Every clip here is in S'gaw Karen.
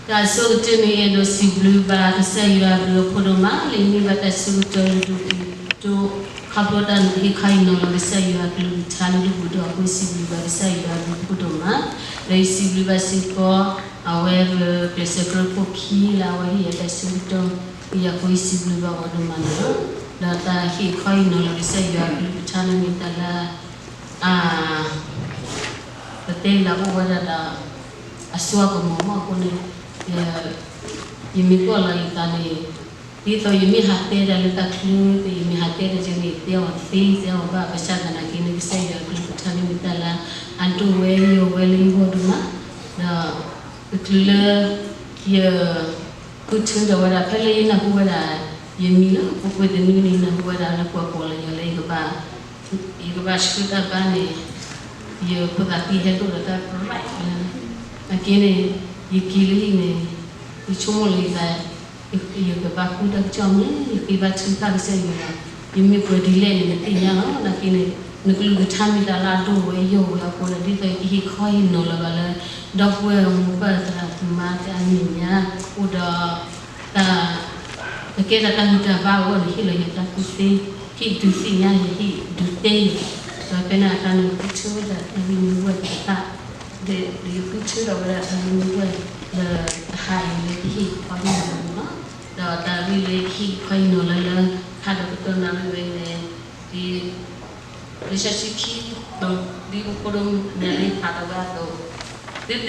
တၢ်ဆိကတၢၢ်န့ၣ် အဲၣ်ဒိးစံးဘျုးဘၣ်ကစၢ်ယွၤအဘျုးအဖှိၣ်ဒိၣ်မး လၢအမ့ၢ်ဘၣ်တၢ်ဆၢကတီၢ်လၢဒိၣ်တုာ်ဒိၣ် ခီဖျိတၢ်ဟ့ၣ်ခီဟ့ၣ်နီၤလီၤကစၢ်ယွၤအကလုၢ်ကထါလၢဒိၣ်တုာ်ဒိၣ်အဃိ စံးဘျုးဘၣ်ကစၢ်ယွၤအဘျုးအဖှိၣ်ဒိၣ်မး, ဒီးယစံးဘျုးဘၣ်စ့ၢ်ကီး အဝဲကျဲးစၢးကြၢးခိၣ်ခံလၢအဝဲဟ့ၣ်ယၤတၢ်ဆၢကတီၢ် ယၤဃိယစံးဘျုးဘၣ်အီၤဒိၣ်မးန့ၣ်လီၤ. ဒီးတၢ်ဟ့ၣ်ခီဟ့ၣ်နီၤလီၤကစၢ်ယွၤအကလုၢ်ကထါန့ၣ်မ့ၢ်တၢ်လၢ အ ပတဲလၢအအိၣ်ဝဲဒၣ်ဒီးအစိအကမီၤမးအဃိန့ၣ် ယမ့ၢ်ကွၢ်လီၤယသးန့ၣ် ဒ်သိးယမ့ၢ်ဟးတဲတၢ်လၢတၢ်ချၢ ယမ့ၢ်ဟးတဲတၢ်ကန့ၣ် တဲအီၤသ့တဲအီၤဘၣ် ဘၣ်ဆၣ်သနာ်က့န့ၣ် ကစၢ်ယွၤအကလုၢ်ကထါန့ၣ်မ့ၢ်တၢ်လၢ အဒိၣ်ဝဲယိာ်ဝဲလၢယဂီၢ်ဒိၣ်မး, ဒီးတချုးလၢ ယ ဃုထၢဒီးဝဲဒၣ် ဖဲလၢယနၢ်ဟူဝဲဒၣ် ယမံၤလၢ ပူၤကွံာ်တနွံန့ၣ် နၢ်ဟူဝဲဒၣ်လၢပှၤကိးလၢယၤလၢ ယကဘၣ်ဆှၢတၢ်ဘါန့ၣ် ယဖိသၣ်ခံဟဲဒိၣ်ဒီးတၢ် right လၢ နာ်က့န့ၣ် ယက့ၤလၢဟံၣ်န့ၣ် ယဆိကမိၣ်လၢယသး ယကဘၣ်ဃုတၢ်ကစီၣ်မ့ၢ် ယဃ့ဘါထုကဖၣ်ကစၢ်ယွၤလီၤ. ယမ့ၢ်ပှဲၤဒ်လဲၣ်န့ၣ် နသ့ၣ်ညါလီၤ. နာ်က့န့ၣ် နကလုၢ်ကထါမ့ၢ်တၢ်လၢအဒိၣ်ဝဲယိာ်ဝဲအဃိဒီး ဒ်သိးယကဟ့ၣ်ခီဟ့ၣ်နီၤလီၤဘၣ်လၢ ဒီပုၢ်ဝဲၢ်မိၢ်ပၢ်သရၣ်သမါတၢ်အမဲာ်ညါ အိၣ်ဒီး တၢ် ကကဲထီၣ်တၢ်ဂံၢ်တၢ်ဘါအဂီၢ်န့ၣ် ဟ့ၣ်လီၤယၤတၢ်ကူၣ်သ့, ဟ့ၣ်ဒုးသ့ၣ်ညါယၤ ဟ့ၣ်ဒုးတဲယၤ, ဒီးဖဲန့ၣ်အခါန့ၣ် ယဃုထၢဝဲဒၣ်တၢ်ဂ့ၢ်မံၤဝဲၢ်တဖၣ်, ဒီးယဃုထၢထီၣ်ဝဲဒၣ်တၢ်ဂ့ၢ်မံၤဝဲၢ် လၢတဟါအံၤလၢကဟ့ၣ်ခီဟ့ၣ်နီၤလီၤန့ၣ်လီၤ. ဒီးတၢ်ဂ့ၢ်လၢကဟ့ၣ်ခီဟ့ၣ်နီၤလီၤလၢ ခါဒီးကတီၢ်နၣ်ရံၣ်ဝဲန့ၣ် ဒ် လံာ်စီဆှံခံ ဒ်ဖိဒိၣ်မုၣ်နဲၣ်လံဖးထီၣ်ဝဲအသိး, ဒ်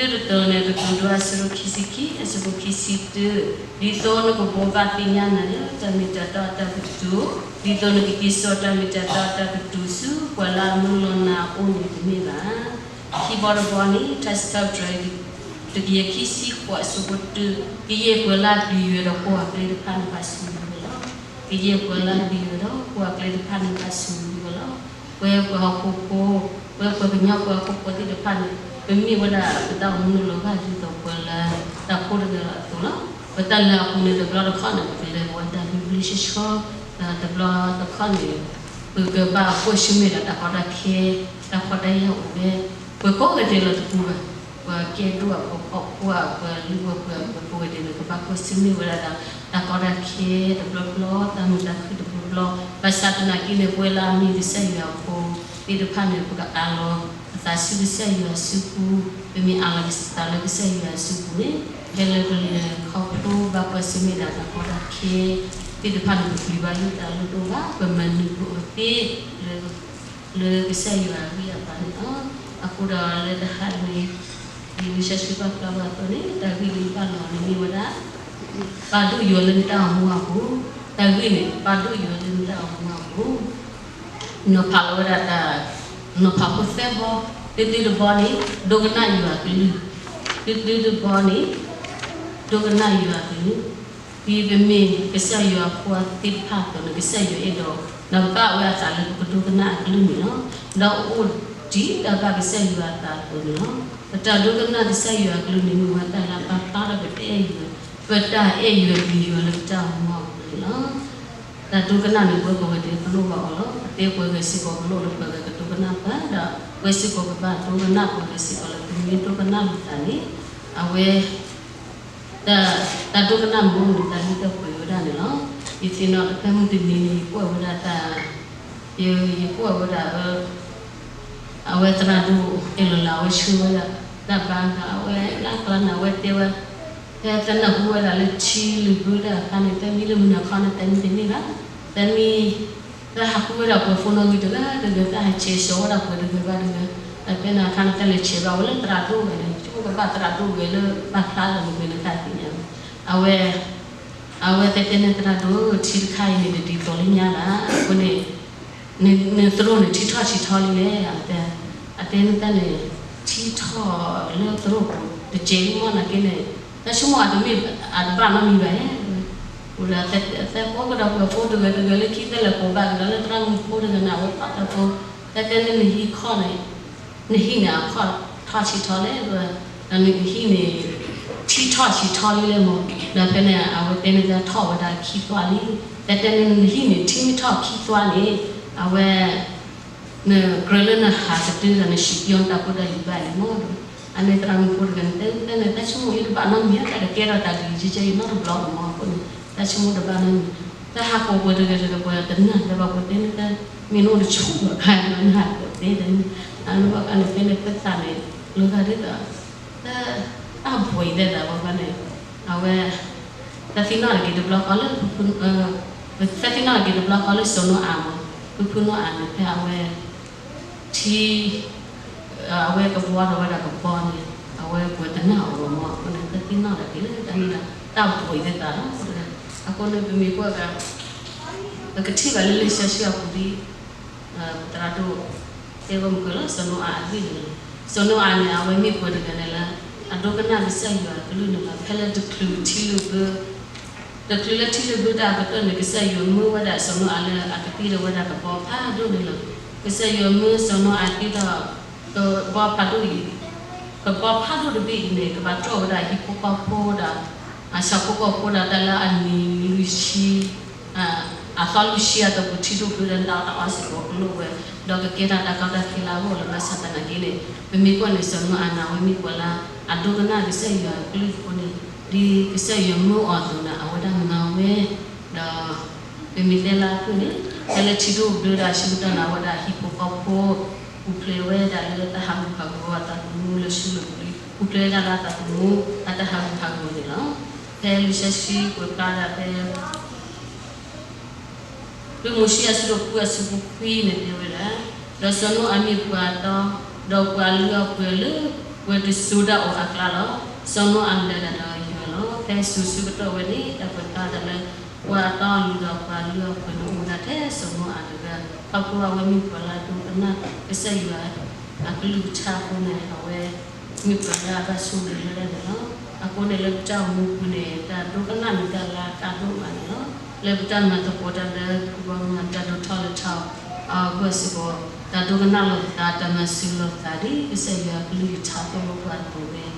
ဒ်တတီၤန့ၣ် ကတိၤဒိအဆၢဒိၣ်ခံဆံခံ အဆၢဖိခံဆံတၢ, ဒ်သိးနကဘိးဘၣ်သ့ၣ်ညါနၤလၢ တၢ်မ့ၢ်တၢ်တီအတၢ်ကတိၤ, ဒ်သိးနကက့ၤစိာ်တၢ်မ့ၢ်တၢ်တီအတၢ်ကတိၤဆူ ပှၤလၢအမၢလီၤနၤအအိၣ်န့ၣ်တမ့ၢ်ဘၣ်. ခံဘီတဘီန့ၣ် Titus တကယၤခံဆံဃိး အဆၢဖိတၢ, ကယဲၢ်ပှၤလၢအဒုးယွဲဒီးကွၢ်အကျဲတဖၣ်န့ၣ် ဘၣ်ဆိၣ်ဂ့ၤဝဲလီၤ. ကယဲၢ်ပှၤလၢအဒုးယွဲဒီးကွၢ်အကျဲတဖၣ်န့ၣ် ဘၣ်ဆိၣ်ဂ့ၤဝဲလီၤ. ပဝဲပှၤဟီၣ်ခိၣ်ဖိ, ပဝဲပှၤကညီပှၤဟီၣ်ခိၣ်ဖိသ့ၣ်တဖၣ်န့ၣ် ပမ့ၢ်ဝဲဒၣ်ပတၢ်အိၣ်မူလိၤလိၤဘၣ်ဒ်သိးပှၤလၢတၢ်ဖိတဂၤအသိးလီၤ. ပတၢ်လၢအပူၤန့ၣ် တဘျီတခီၣ်န့ၣ် ပကလဲၤဝဲတၢ်ဘျ့ဘျ့ဆှီဆှီ, ဒီးတဘျီတခီၣ်န့ၣ် ပကဘၣ်ကွၢ်ဆၢၣ်မဲာ်ဒီးတၢ်ကီတၢ်ခဲ, တၢ်ဖှီၣ်တၢ်ယာ်အိၣ်ဝဲ, ပှၤကိးဂၤဒဲးလီၤတပူၤဘၣ်, ပှၤကဲဒိၣ်အဖိအဖိခွါ ပှၤလုၢ်ဝဲပှၤ ပှၤကိးဂၤဒဲးန့ၣ် ကဘၣ်ကွၢ်ဆၢၣ်မဲာ်ဝဲဒၣ်ဒီး တၢ်ကီတၢ်ခဲတဘျီဘျီ, တၢ်မုာ်တၢ်ခုၣ်တဘျီဘျီ, ဘၣ်ဆၣ်သနာ်က့န့ၣ် ပဝဲလၢအမ့ၢ်ကစၢ်ယွၤအဖိသ့ၣ်တဖၣ်န့ၣ် ပကအးလီၤပသးဆူကစၢ်ယွၤအစုပူၤ, ပမ့ၢ်အးလီၤပသးလၢကစၢ်ယွၤအစုပူၤန့ၣ် ဖဲလၢပလဲၤခီဖျိဘၣ်ကွၢ်ဆၢၣ်မဲာ်ဒၣ်တၢ်ကီတၢ်ခဲသ့ၣ်တဖၣ်န့ၣ် ပပျံၤဘၣ်လၢတၢ်လိၣ်ဒိၣ်ဘၣ်, ပမၤနၢၤပသ့လၢ လၢကစၢ်ယွၤအဂံၢ်အဘါန့ၣ်လီၤ. အဃိဒီးလၢတဟါအံၤန့ၣ် ဒ်လံာ်စီဆှံပာ်ဖျါဝဲအသိးန့ၣ် တၢ်ဂ့ၢ်လၢယဘၣ်လီၤန့ၣ်မ့ၢ်ဝဲဒၣ် ပာ်ဒိၣ်ယွၤလၢနတၢ်အိၣ်မူအပူၤ, တၢ်ဂ့ၢ်န့ၣ် ပာ်ဒိၣ်ယွၤလၢနတၢ်အိၣ်မူအပူၤ, နီၤဖးလီၤဝဲဒၣ်တၢ် နီၤဖးဖိသၢဘီ, တၢတၢတဘီန့ၣ် ဒိကနၣ်ယွၤအကလုၢ်, တၢတၢတဘီန့ၣ် ဒိကနၣ်ယွၤအကလုၢ်, ဒ်ပမ့ၢ်ကစၢ်ယွၤအဖိသ့ၣ်တဖၣ်အသိးန့ၣ် ကစၢ်ယွၤအဲၣ်ဒိး နဘၣ်ဝဲအသးလၢပကဒိကနၣ်အကလုၢ်န့ၣ်လီၤ. ဒီးအိၣ်ဒံးတၢ်ဘၣ်ကစၢ်ယွၤအသးအသိးန့ၣ်လီၤ. ပတၢ်ဒိကနၣ်ကစၢ်ယွၤအကလုၢ်န့ၣ် မ့ၢ်ဝဲတၢ်လၢပာ်ဖျါထီၣ်ပတၢ်အဲၣ်ယွၤ, ပတၢ်အဲၣ်ယွၤပျံၤယွၤလၢပတၢ်အိၣ်မူအပူၤန့ၣ်လီၤ. တၢ်ဒိကနၣ်န့ၣ် ပဝဲကိးဂၤဒဲးပလိၣ်ဘၣ်အီၤလီၤ. ပတဲပှၤဂၤစ့ၢ်ကီးပလိၣ်လၢပှၤဂၤကဒိကနၣ်ပှၤ, ဒီးပဝဲစ့ၢ်ကီးပဘၣ်ဒိကနၣ်ပှၤဂၤစ့ၢ်ကီးလၢ ပမ့ၢ်ဒိကနၣ်လိာ်သးန့ၣ် အဝဲ တၢ်ဒိကနၣ်မ့ၢ်န့ၣ် တၢ်လၢတၢ်ပှဲၤဝဲဒၣ်န့ၣ်လီၤ. ယသ့ၣ်နီၣ်ဖဲမုၢ်တနံၤန့ၣ် ယကွၢ်ဝဲဒၣ်တၢ်, ယကွၢ်ဝဲဒၣ် အဝဲသရၣ်ဒိၣ်အဲၣ်လီၤလၢအဝဲဆှၢဝဲဒၣ် တၢ်ဘါဒီး အဝဲလၢကျါန့ၣ် အဝဲတဲဝဲ ဖဲသနၢ်ဟူဝဲဒၣ်လၢထံလုၢ်ဘၢတၢ်အခါန့ၣ် တၢ်မံလၢမုၢ်နၤခီန့ၣ် တၢ်မံတန့ၢ်ဘၣ်, တၢ်မံ တၢ်ဟးဃုဝဲဒၣ်ပှၤဖိနီၣ်ဂံၢ်တဂၤတဂၤ တၢ်ဟးဆဲးစိာ်ဝဲဒၣ်ပှၤတဂၤဘၣ်တဂၤ, ဒီးဖဲန့ၣ်အခါန့ၣ် တၢ်လဲၤဆဲးဘၣ်ဝဲလၢသရၣ်ဒိၣ်ဝဲန့ၣ် ဆိကမိၣ်ကဘၣ်သရၣ်ဒိၣ်ဝဲလၢဘၣ်ဖျါလီၤမ့ၢ်ဂ့ၤန့ၣ် တၢ်သ့ၣ်ညါဝဲ, အဝဲ အဝဲတဲတဲန့ၣ်သရၣ်ဒိၣ် ထံတခါအံၤန့ၣ် တဒ်သိးလၢညါဘၣ်, အဃိန့ၣ် နသရိာ်န့ၣ် ထံထီၣ်ဆံးထီၣ်လံလဲၣ်, အတဲ အတဲန့ၣ်တၢ်န့ၣ် ထံထီၣ်လၢသရိာ်ပူၤ တစဲးလံမ့ၢ်နာ်က့န့ၣ် တၢ်ဆိကမိၣ်အတမ့ၢ်အတဘၣ်နီတမံၤဘၣ်, အိၣ်ဒီးသဲဖိကဒီးပှၤဖိတဂၤတဂၤလၢခံ သဲလဲၤကိးဘၣ်ကဒီးလၢသရၣ်မုၣ်ဖိတဂၤန့ၣ် အဝဲသီၣ်တၢ်ဖိ, တၢ်တဲန့ၣ်နဟံၣ်ခီၣ်န့ၣ် နဟံၣ်န့ၣ် အခီၣ်ထီၣ်ဆံးထီၣ်လဲၣ်, ဒီးနဟံၣ်န့ၣ် ထံထီၣ်ဆံးထီၣ်လံလဲၣ်မ့ၢ်, ဒီးဖဲန့ၣ် အဝဲတဲန့ၣ်တၢ်ထီၣ်ဝဲဒၣ်ခံသွါလံ, တၢ်တဲန့ၣ် နဟံၣ်န့ၣ် ထံမ့ၢ်ထီၣ်ခံသွါန့ၣ် အဝဲ နကြၢးလၢနဟးကတၢၢ်ဒီးနစံးပျီနတၢ်ဖိတၢ်လံၤဘၣ်န့ၣ်မ့ၢ်ဒီး အန့ၣ်သရၣ်မုၣ်ဖိတဂၤန့ၣ် တဲတဲန့ၣ် တၢ်ဆိကမိၣ်ယတဘၣ်နီတမံၤ တၢ်တကဲထီၣ်တၢ်ဒ်ယကဲအံၤနီတဘျီမးအဃိန့ၣ် တၢ်ဆိကမိၣ်တဘၣ်နီတမံၤ, တၢ်ဟးကိးပှၤတဂၤတဂၤပှၤတနၢ်လၢၤဘၣ် ပှၤတဲန့ၣ် တၢ်မ့ၢ်နအိၣ်တဆိကမိၣ်အခါ နဟးကိးတဲတၢ်န့ၣ် အန့ၣ်ဘၣ်ခါန့ၣ် ဖဲန့ၣ်သ့ၣ်သးန့ၣ် လီၤဂာ်ဒ်သိး တၢ် တၢ်ဘှံးသ့ၣ်သးဘၣ်ခါန့ၣ် အဝဲ တၢ်သ့ၣ်နီၣ်တၢ်က့ၤတဘျီဃီလၢ တၢ်သ့ၣ်နီၣ်တၢ်က့ၤတဘျီဃီလၢစီၤနိအၤမး, ဖုဖုနိအၤန့ၣ် ဖဲအဝဲ ထံ အဝဲကဘှီထီၣ်ဝဲဒၣ်ကဘီန့ၣ် အဝဲပှၤတနၢ်အီၤဘၣ်မး အဃိန့ၣ် တၢ်သ့ၣ်နီၣ်တၢ်က့ၤလၢတၢ်န့ၣ်ဒီး တၢ်ဘှံးသ့ၣ်သးလီၤ. အဃိန့ၣ် ပမ့ၢ်ကွၢ်က ပကထံၣ်ဘၣ်လၢလံာ်စီဆှံအပူၤဒ် သရၣ်ဒိၣ် တဲဝဲမုၢ်ကလီၤ စီၤနိအၤအဂ့ၢ်န့ၣ်လီၤ. စီၤနိအၤန့ၣ် အဝဲမ့ၢ်ပှၤတဂၤန့ၣ်လၢ အဒိကနၣ်ကစၢ်ယွၤအကလုၢ်န့ၣ်လီၤ. ဖဲလၢတချုးထံလုၢ်ဘၢ တချုးလၢထံလုၢ်ဘၢတၢ်အကတၢၢ်န့ၣ် ကစၢ်ယွၤမၢဝဲဒၣ်စီၤနိအၤလၢအကတ့ထီၣ်ဝဲဒၣ်ကဘီဖးဒိၣ်န့ၣ်လီၤ. ကစၢ်ယွၤမၢစီၤနိအၤတ့ထီၣ် ကဘီဖးဒိၣ်အံၤ ကဘီဖးဒိၣ်တဘ့ၣ်အံၤန့ၣ် ကဘၣ်တြီၢ်ဝဲဒၣ်ဟံၣ်ဖိဃီဖိဒီး အဆၣ်ဖိကီၢ်ဖိဒီးတၢ်လၢအနံၤလွံၢ်ဆံ အသီလွံၢ်ဆံအတီၢ်ပူၤ ထံဒိၣ်ဖျၢၣ်ဒီးနးတၢ်အီၣ်စ့ၢ်ကီးကလိၣ်ဝဲ ဒီးကကဲထီၣ်တၢ်ကီတၢ်ခဲလၢအဂီၢ်လီၤ. ဘၣ်ဆၣ်သနာ်က့န့ၣ် ပမ့ၢ်ကွၢ်န့ၣ် စီၤနိအၤန့ၣ် အဝဲမ့ၢ်ပှၤလၢအဒိကနၣ်ကစၢ်ယွၤအကလုၢ်အဃိန့ၣ် ဒ်ကစၢ်ယွၤမၢအီၤအသိးန့ၣ် အဝဲဒၣ်မၤဝဲ ဒီး ပမ့ၢ်တဲလၢအဖုၣ်န့ၣ် ဖဲလၢထံဒိၣ်ဘျၢဒီးအဆၢကတီၢ်န့ၣ် အဝဲဒၣ်ဟံၣ်ဖိဃီဖိ ပူၤဖျဲးဝဲဒၣ်လၢတၢ်ဟးဂူာ်ဟးဂီၤအသးသမူလၢဆူလၢပူၤလံ ပူၤဖျဲးဝဲဒၣ်လၢအသးသမူ အတၢ်ဟးဂူာ်ဟးဂီၤန့ၣ်လီၤ. ဖဲလံာ်စီဆှံကွဲးဖျါဒၣ်ဖဲ ဖဲမိၤၡ့အဆၢဒိၣ်ဃုအဆၢဖိခွံန့ၣ်တဲဝဲဒၣ်, ဒီးစီၤနိအၤမ့ၢ်ပှၤတီ ဒီးပှၤလုၢ်အီၣ်ပှဲၤလၢ ပှဲၤတစိၤဒၣ်အိၣ်အကျါလီၤ. စီၤနိအၤလဲၤတၢ်ဒီးယွၤလီၤ. ဖဲစိၤဆၢကတီၢ်ဝဲန့ၣ် တၢ်ကွဲးဖျါဒၣ်လၢ ပှၤတီအလုၢ်ဒီးပှၤလုၢ်အီၣ်ပှဲၤန့ၣ်အိၣ်ဝဲဒၣ်ထဲစီၤနိအၤတဂၤ, ခီဖျိအဝဲမ့ၢ်ပှၤလၢအဒိကနၣ်ကစၢ်ယွၤ အကလုၢ်ကထါအဃိန့ၣ် အဝဲ မ့ၢ်ပှၤလၢအဘၣ်ဆိၣ်ဂ့ၤဝဲဒၣ်န့ၣ်လီၤ. အဃိန့ၣ်လၢပတၢ်အိၣ်မူပူၤန့ၣ် တၢ်ဒိကနၣ်မ့ၢ်တၢ်လၢအကါဒိၣ်မးန့ၣ်လီၤ. လၢပတၢ်မၤသကိးတၢ်လၢပဂီၢ်မ့ၢ်တၢ်ဒိၣ်ထီၣ်လဲၢ်ထီၣ် အဂီၢ်စ့ၢ်ကီး တၢ်ဒိကနၣ်လိာ်သး တၢ်မၤစၢၤလိာ်သးဒ်ကစၢ်ယွၤအကလုၢ်ကထါသိၣ်လိပှၤအသိးန့ၣ်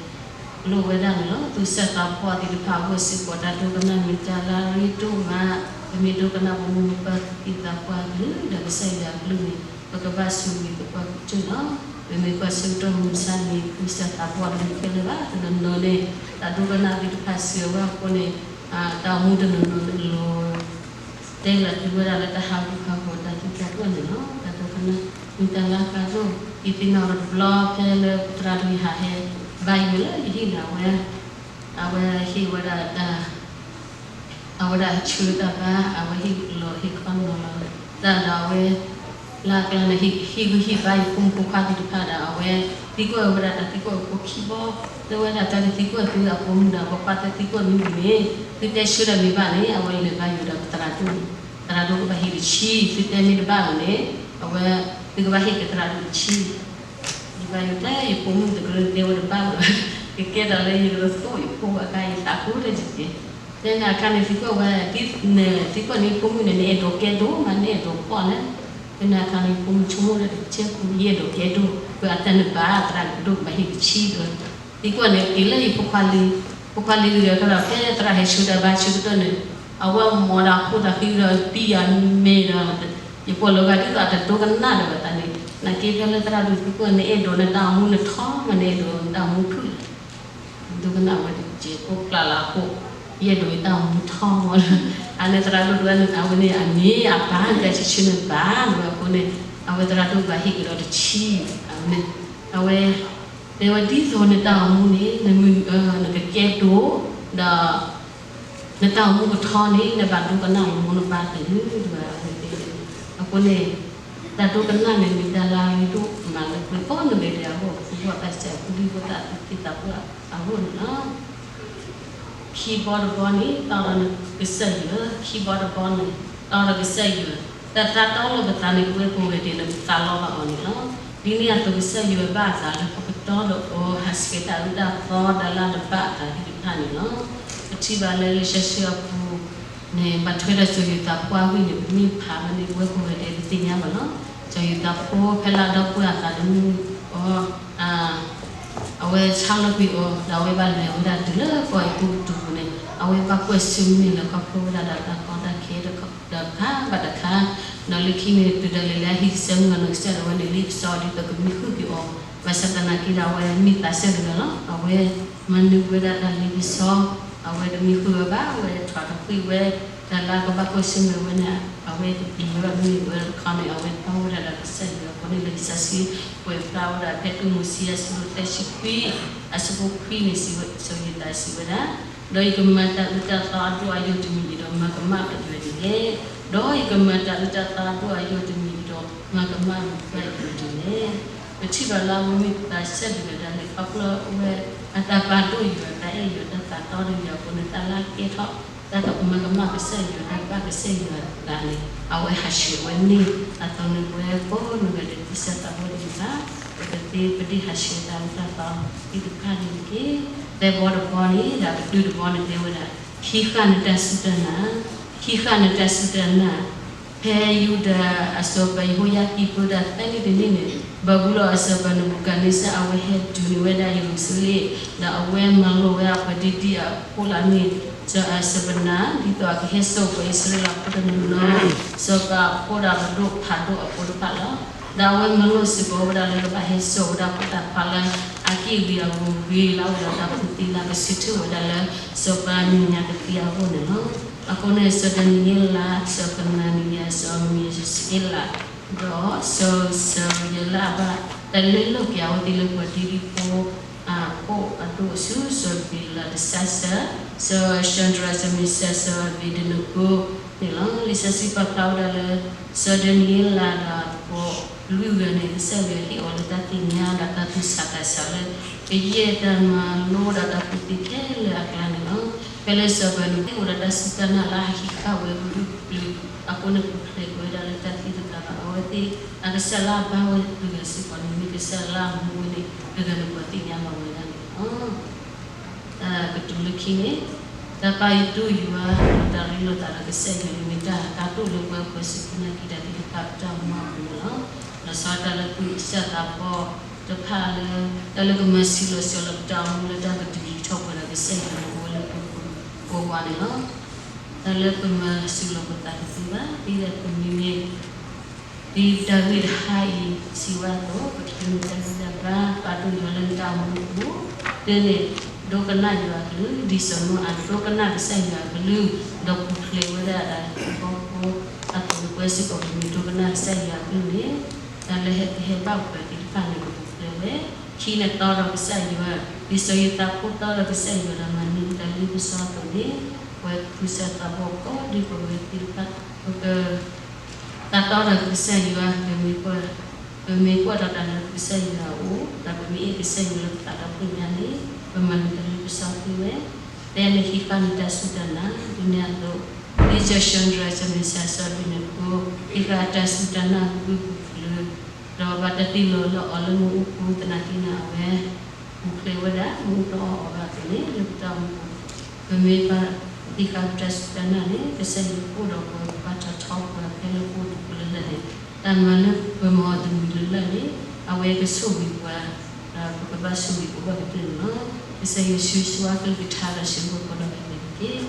လိၣ်ဝဲဒၣ်န့ၣ်လီၤ. သူၣ်စၢ်သးဘီၣ်သ့ၣ်တဖၣ်အဂီၢ်စ့ၢ်ကီး တၢ်ဒိကနၣ်မ့ၢ်တၢ်လၢအရ့ဒိၣ်မး, ပမ့ၢ်ဒိကနၣ်ပမိၢ်ပပၢ်သူၣ်က့သးပှၢ်အကလုၢ်ဒီးကစၢ်ယွၤအကလုၢ်န့ၣ် ပကဘၣ်ဆိၣ်ဂ့ၤပပှၤကတၢၢ်လီၤ. ပမ့ၢ်ကွၢ်ဆၢကတီၢ်မုၢ်မဆါန့ၣ် သူၣ်စၢ်သးဘီၣ်တမ့ၢ်ခဲလၢာ်ဘၣ်, တနီၤနီၤန့ၣ် တၢ်ဒိကနၣ်သ့ၣ်တဖၣ်စှၤဝဲအဃိန့ၣ် တၢ်အိၣ်မူတနီၤနီၤန့ၣ်လီၤ တဲလၢသုဝဲဒၣ်လၢတၢ်ဟးဂူာ်ဟးဂီၤတၢ်သံတၢ်ပှၢ်န့ၣ်လီၤ. တၢ်ဒိကနၣ် မ့ၢ်တၢ်လၢအကါဒိၣ်, ယသ့ၣ်နီၣ်လီၤတဘျီဖဲလၢသရၣ်ဒိၣ်ယဟးဟဲ ဘါယွၤလၢယဟံၣ်န့ၣ် အဝဲ အဝဲဟ့ၣ်ဝဲဒၣ်တၢ် အဝဲဒၣ်ဆၢတၢ်ဘါ, အဝဲဟ့ၣ်လီၤဟ့ၣ်ခီနီၤလီၤ တၢ်ဒီးအဝဲ လၢအကျါန့ၣ် ဟ့ၣ်ဂံၢ်ဟ့ၣ်ဘါယဖိမုၣ်ဖိခွါသ့ၣ်တဖၣ်ဒီး အဝဲသံကွၢ်ဝဲဒၣ်တၢ်သံကွၢ်ဖိခံဘီ, တဲဝဲဒၣ်တၢ်တသံကွၢ်သုအဖိမုၣ်ဒီးအဖိခွါ တၢ်သံကွၢ်မ့ၢ်မနုၤန့ၣ် သုတဲဆၢဒီးမ့ၢ်ဘၣ်န့ၣ် အဝဲလဲၤဘါယွၤဒီးပသရၣ်ဒိၣ်န့ၣ် သရၣ်ဒိၣ်ကဘၣ်ဟ့ၣ်တဆံ, သုတဲမ့ၢ်တဘၣ်ဘၣ်န့ၣ် အဝဲ သုကဘၣ်ဟ့ၣ်က့ၤသရၣ်ဒိၣ်တဆံ ယဘါယွၤတဲ ယဖိမုၣ်တကရၢတဲဝဲတဘၣ်ဘၣ်, ကကဲထီၣ်လၢယကရၢသကိးယဖိအဂၤ ယသးဃုတက့ၢ်. တဲနၤအခါန့ၣ် သံကွၢ်ဝဲ ဒ်နသံကွၢ်န့ၣ် ဖိမုၣ်န့ၣ် နအဲၣ်ဒိးကဲဒိၣ်မး နအဲၣ်ဒိးဖှီၣ်လဲၣ်. တဲနၤအခါန့ၣ် ဖိမုၣ်ဆိကမိၣ်ဒီးတကဲကူ ယအဲၣ်ဒိးကဲဒိၣ်, ပှၤအတၢ်န့ၣ်ဘၣ်သရၣ်ဒိၣ်ကဘၣ်ဟ့ၣ်တဆံဒီး သံကွၢ်န့ၣ် က့ၤလၢယဖိခွါလံ, ဖိခွါလံတဂၤကဒီး ဖဲသရၣ်ဟဲဆူတၢ်ဘါဆၢကတီၢ်န့ၣ် အဝဲမၤဒီးအခိၣ်သးဃံဒီး တံၢ်ယၤမဲာ်ဒီး ယကွၢ်လီၤဂာ်ဒ်သိးအတဒိကနၣ်ဒီးဘၣ်သးန့ၣ် နာ်က့ဖဲလၢသရၣ်ဒိၣ်သံကွၢ် နအဲၣ်ဒိးနတၢ်အိၣ်မူနထီမး နအဲၣ်ဒိးနတၢ်အိၣ်မူဖုၣ်လဲၣ်. ဒိကနၣ်ဝဲတကဲး ကိးကျးလၢအခိၣ်, ယအဲၣ်ဒိးယတၢ်အိၣ်မူထီမးလၢ အန့ၣ်သရၣ်ဒိၣ်တဂၤန့ၣ် အဝဲန့ၣ်အမ့ၢ်အပၢ်န့ၣ် တၢ်ဆံဆံန့ၣ်ဘၣ်လၢအဃိန့ၣ် အဝဲသရၣ်ဒိၣ်ဘၣ်ဟ့ၣ်ကဒီးတဆံ, အဝဲ တဲဝဲဒ်သိးနတၢ်အိၣ်မူန့ၣ် နကကဲဒိၣ်, ဒီး နတၢ်အိၣ်မူကထီန့ၣ် နဘၣ်ဒိကနၣ်လၢမိၢ်နပၢ်တဂ့ၤ, အဃိန့ၣ် တၢ်ဒိကနၣ်န့ၣ် မ့ၢ်တၢ်လၢအရ့ဒိၣ်မးလၢပှၤကိးဂၤဒဲးအဂီၢ်, ပှၤတၢ်စၢ်ဖိဒံဖိသၣ်သူၣ်က့သးပှၢ်အဂီၢ်န့ၣ်လီၤ. ခံဘီတဘီန့ၣ် တီဒီးကစၢ်ယွၤ, ခံဘီတဘီန့ၣ် တီဒီးကစၢ်ယွၤ, တၢ်သးတီလၢပသးန့ၣ် ပဝဲကိးဂၤဒဲးန့ၣ် ပသးလီဘၣ်အီၤန့ၣ်လီၤ. ဒ်န့ၣ်အသိးကစၢ်ယွၤဘၣ်အသးလၢပကတီဒီးအီၤ ဟးဆှဲးတၢ်အၢတၢ်သီ တၢ်လၢတဘၣ်အသးသ့ၣ်တဖၣ်န့ၣ်လီၤ. ပထံၣ်ဘၣ်လၢလံာ်စီဆှံအပူၤန့ၣ် ဘၣ်ထွဲဒီးစီၤယိၤသးဖိအဂ့ၢ်န့ၣ် ပမ့ၢ်ဖးဘၣ်န့ၣ် ပဝဲကိးဂၤဒဲးပသ့ၣ်ညါဘၣ်လီၤ. စီၤယိၤသးဖိဖဲလၢအဒီပုၢ်ဝဲၢ်အသးသမူအီၤ အဝဲဆါလီၤကွံာ်အီၤ ဒီးအဝဲဘၣ်လဲၤဝဲဒၣ်တုၤလၢကီၢ်အဲၤကူပတူၤပူၤန့ၣ် အဝဲဘၣ်ကွၢ်ဆၢၣ်မဲာ်လၢခီဖျိဝဲဒၣ်ဒီးတၢ်ကီတၢ်ခဲတခါဘၣ်တခါ, ဒီးလၢခံန့ၣ် တုၤဒၣ်လဲာ်လၢအဟံၣ်ကစၢ်မုၢ်ဂၤနီၢ်ကစၢ်ဒၣ်ဝဲန့ၣ် လံာ်စီဆှံဒ်သိးကမံဃုာ်က့ၤအီၤ ဘၣ်ဆၣ်သနာ်က့ဒီး အဝဲမ့ၢ်သးစၢ်တဂၤလီၤ. အဝဲမၤနၢၤဝဲဒၣ်တၢ်လ့ပစီ, အဝဲတမံဃုာ်အီၤဘၣ်, အဝဲထီၣ်တဃ့ၢ်ဝဲ တၢ်လၢကဘၣ်ကွၢ်ဆၢၣ်မဲာ်ဝဲန့ၣ်, အဝဲတပျံၤဝဲဘၣ်. မ့ၢ်ဝဲတခီန့ၣ် အဝဲတီဝဲဒၣ်ဒီးကစၢ်ယွၤအဃိန့ၣ် လံာ်စီဆှံကွဲးဖျါဝဲဒၣ်ဖဲခံမိၤၡ့အဆၢဒိၣ်သၢဆံခွံ အဆၢဖိခွံန့ၣ် စံးဝဲ, စီၤယိၤသးစံးဝဲဒၣ်, ဒီးယကမၤတၢ်အၢတၢ်သီအဒိၣ်အယိာ်တမံၤဒီး မၤကမၣ်အယွၤဒ်လဲၣ်. ဒီးယကမၤတၢ်အၢတၢ်သီအဒိၣ်အယိာ်တမံၤဒီး မၤကမၣ်ယွၤဒ်လဲၣ်. ပထံၣ်ဘၣ်လၢအဝဲမ့ၢ်သးစၢ်တဂၤဒၣ်လဲာ် ခီဖျိအဝဲအတၢ်ပာ်ဒိၣ်ယွၤ တၢ်အဲၣ်ယွၤ တၢ်သးတီဒီးယွၤအဃိန့ၣ် တၢ်လၢအကဲထီၣ် တၢ်မၤကမၣ်ကစၢ်ယွၤ တၢ်ဘၣ်ကစၢ်ယွၤအသးန့ၣ် အဝဲဟးဆှဲးဝဲန့ၣ်. အသိးန့ၣ် ပဝဲကိးနီၢ်ဂၤဒဲး သ့ၣ်စၢ်သးဘီတကပၤ ပကသ့ပဒ့ၣ်ဟးဆှဲးတၢ်အၢတၢ်သီသ့ၣ်တဖၣ်န့ၣ်တက့ၢ်. သၢဘီတဘီန့ၣ် ဒီးတတုၤတဘီန့ၣ် တဲဝဲဒၣ်, ဟံးဃာ်နတၢ်စူၢ်တၢ်နာ်, ဟံးဃာ်နတၢ်စူၢ်တၢ်နာ်. ဖဲယူဒၤအစီၤပၤယဟိယၤကံၣ်ပၢတၢ်သၢနံၣ်တနံၣ်န့ၣ် ဘၣ်ဘူလီၤအစီၤပၤနဘူၤခၣ်နံစၢ် အဝဲဟဲတုၤန့ၢ်ဝဲဒၣ်ယရူၤၡလ့ၣ်, ဒီးအဝဲမၤလိာ်ဝဲအပှၤဒ်ဒ်အဖိလၢအမ့ၢ် စီၤအၤၡဖနၤ ဒ်သိးအကဟဲစိာ်ပှၤအံၣ်စရ့လးဖိတနီၤနီၤ, စီၤပၤအဖိဒီးပဒိၣ်ဖးဒိၣ်အဖိတဖၣ်လီၤ. ဒီးအဝဲမၤလိာ်စ့ၢ်ကီးဝဲဒၣ်လၢကဘၣ်ဟဲစိာ်ဝဲဒၣ်ဖိသၣ်ခွါလၢ အက့ၢ်ဂ့ၤအဂီၤဂ့ၤလၢအအိၣ်ဒီးတၢ်ကူၣ်သ့လၢကဆၢထၢၣ်ဝဲဒၣ်လၢ စီၤပၤမဲာ်ညါကသ့အဂီၢ်န့ၣ်လီၤ. အဃိန့ၣ် စီၤဒၤနံးယ့လး, စီၤကနၤနံယၤ, စီၤမံၤစက့လး, ဒီးစီၤစရံယၤလၢအဘၣ် တၢ်လဲလိာ်က့ၤအဝဲသ့ၣ်လၢပှၤဒ်ဒ်ဖိ အခိၣ်အဒိၣ်ဆူ စီၤဘ့လးတစါစၢ်, စီၤၡၤဒြး, စီၤမ့ၡး, စီၤအဘ့းနကိန့ၣ်လီၤ. လံာ်စီဆှံပာ်ဖျါဝဲဒၣ်လၢ စီၤဒၤနံးယ့လးဒီးအဖိလွံၢ်ဂၤန့ၣ် ကစၢ်ယွၤဟ့ၣ်အီၤလၢတၢ်သ့ၣ်ညါဒီးတၢ်သူၣ်ဆးသးဆးလၢ ကယဲၢ်တၢ်မၤလိဒီးတၢ်ကူၣ်သ့ခဲလၢာ်အကျါန့ၣ်လီၤ. ဖဲလၢစီၤပၤနဘူၤခၣ်နံစၢ်အိၣ်ဒီးတၢ်စူၢ်တၢ်နာ်လၢအဟံးဃာ်ဝဲကဒုၣ်ကလုာ်အဃိန့ၣ် ပူၤဖျဲးကွံာ်ဝဲဒၣ်လၢတၢ်သံတခါဘၣ်. အဝဲသ့ၣ်အကစၢ်လၢအဘါဝဲတဂၤစ့ၢ်ကီးန့ၣ် မ့ၢ်ကစၢ်လၢအမူဝဲန့ၣ် တဂၤန့ၣ်ပှၤသ့ၣ်ညါဘၣ်ဝဲဒၣ်န့ၣ်လီၤ. တၢ်ကတိၤလၢခံန့ၣ်, တၢ်ပာ်ဒိၣ်ယွၤ ဒီးတၢ်ရ့လိာ်သးဒီးကစၢ်ယွၤန့ၣ် မ့ၢ်တၢ်အကါဒိၣ်လၢပဝဲပှၤစူၢ်က့ၤနာ်က့ၤတၢ်သ့ၣ်တဖၣ်ပတၢ်အိၣ်မူအပူၤန့ၣ်လီၤ. လီၤဆီဒၣ်တၢ်လၢပှၤကစၢ်သးဘီတဖၣ်လၢ တၢ်လၢကမၤဆံးလီၤစှၤလီၤပတၢ်အိၣ်မူလၢတၢ်ကဒုးယံၤထီၣ်ပှၤဒီးကစၢ်ယွၤန့ၣ် အိၣ်ဝဲလၢပကိာ်ပူၤန့ၣ်လီၤ. တၢ်လၢပမၤဆံးလီၤပသးတသ့ဘၣ် ဒ်သိးပမ့ၢ် ဒ်တၢ်ဂ့ၢ်တဟါအံၤစံးဝဲအသိး ပကမ့ၢ်တၢ်ဂံၢ်တၢ်ဘါ ပာ်ဒိၣ်ယွၤလၢနတၢ်အိၣ်မူအပူၤ, တုၤန့ၣ် ဒိကနၣ်ယွၤအကလုၢ် ဒ်စီၤနိအၤဒိကနၣ်ကစၢ်ယွၤအကလုၢ် ဒီးပူၤဖျဲးဝဲဒၣ်တၢ်ဖီခိၣ်အသိးန့ၣ် ပဝဲစ့ၢ်ကီးပမ့ၢ်ဒိကနၣ်ကစၢ်ယွၤအကလုၢ်န့ၣ် တၢ်လၢဟဲကဟဲဘၣ်ပှၤသ့ၣ်တဖၣ်န့ၣ် ကပူၤဖျဲးဝဲ. ခံန့ၣ် တီဒီးကစၢ်ယွၤ, ဒ်စီၤယိၤသးဖိတီဒီးကစၢ်ယွၤဒီး မၤန့ၢ်တၢ်လ့ပစီအသိးန့ၣ် ပဝဲပှၤစူၢ်က့ၤနာ်က့ၤတၢ်သ့ၣ်တဖၣ် ပက သးတီဒီးကစၢ်ယွၤ, ပမ့ၢ်ကွၢ်ထီၣ်တၢ်လၢကစၢ်ယွၤအအိၣ် ဒီးပမ့ၢ်အဲၣ်ကစၢ်ယွၤလၢပသးဒီဖျၢၣ်ညါန့ၣ် ပမၤန့ၢ်တၢ်လ့ပစီသ့ဝဲ. သၢန့ၣ် ဟံးဃာ်န့ၢ်တၢ်စူၢ်တၢ်နာ် ဒ်န့ၣ်အသိး ဒ်စီၤၡၤဒြး, စီၤမ့ၡး, စီၤအဘ့းနကိ ဟံးဃာ်အတၢ်စူၢ်တၢ်နာ် ဂုာ်ကျဲးစၢး ဒီးဘၣ်တၢ်တ့ၢ်လီၤလၢအီၤလၢမ့ၣ်အူပူၤသနာ်က့န့ၣ် အဝဲ ပူၤဖျဲးဝဲဒၣ် မ့ၣ်အူတအီၣ်အီၤဘၣ်အသိးန့ၣ် လၢပတၢ်အိၣ်မူပူၤ ပမ့ၢ်ဘၣ်ဟံးဃာ်ပတၢ်စူၢ်တၢ်နာ်န့ၣ် ကစၢ်ယွၤကအိၣ်ဒီးပှၤ ကဘၣ်တၢ်ထီပှၤဖဲလၢပအိၣ်တပူၤလၢ်လၢ်န့ၣ် တၢ်မၤလၢပမၤအီၤတမံၤလၢ်လၢ်န့ၣ် အဝဲကဆိၣ်ဂ့ၤပှၤ ဒီးပကဘၣ်ဆိၣ်ဂ့ၤပဘၣ်ကတၢၢ်န့ၣ်လီၤ. ကစၢ်ယွၤဆိၣ်ဂ့ၤဆိၣ်ဝါကလုၢ်ကထါဒီးဆိၣ်ဂ့ၤပှၤကိးဂၤဒဲးန့ၣ်တက့ၢ်.